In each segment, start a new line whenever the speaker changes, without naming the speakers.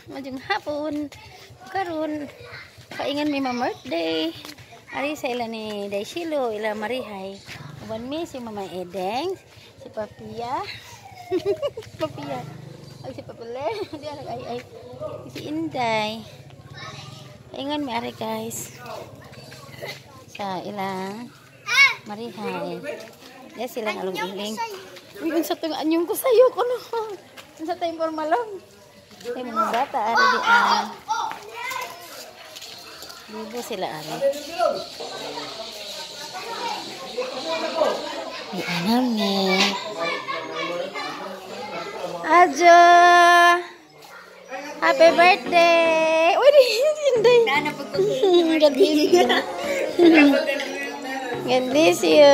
Maayong hapon. Karon paingan mi ma birthday. Ari sa ila ni Daishilo, ila Marihay. Uban mi si Mama Edeng, si Papia. Papia. Ay, si Papile. Di ay ay. Si Inday. Paingan mi ari, guys. Sa ilang Marihay. Ya silang along iling. Uy, unsa tong anyong ko sayo kuno. Unsa tayong formalong? Ay, mga bata ari di ah. Libo sila ari. Ay, anami. Ajo! Happy birthday! Uy, hindi. God bless you. God bless you.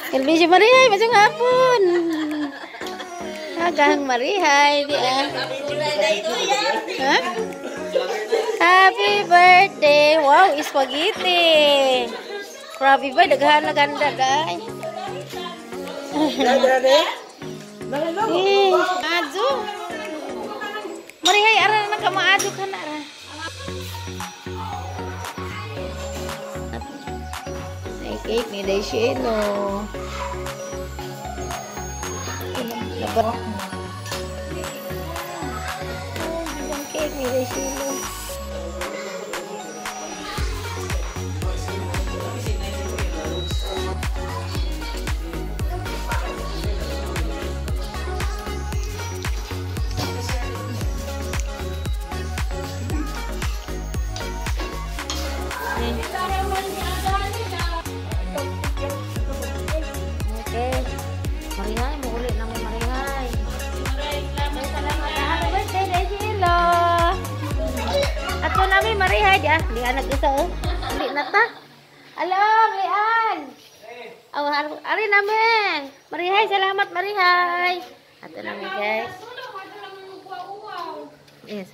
God bless you, Marihay. Maayong hapon. Hagang Marihay. Di ah. Huh? Happy birthday! Wow, spaghetti! Grabe ba? Daghan na ganda, guys. Eh, Ajo! Marihay, ara na ka maadyo ka na, ara. May cake ni Daishelo. Ang cake ni Daishelo. Okay. Marihay, muuli na mo Marihay. Salamat. Happy birthday, Daishelo. Ato nami Marihay di ah, di anak isa oh. Uli na ta. Along, lian. Aw, ari namin. Marihay, salamat Marihay. Ato nami, guys. Yes.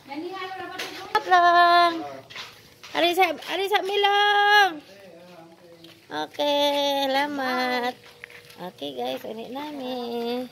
Salamat lang. Ari sa milong. Okay, salamat. Okay guys, uli namin.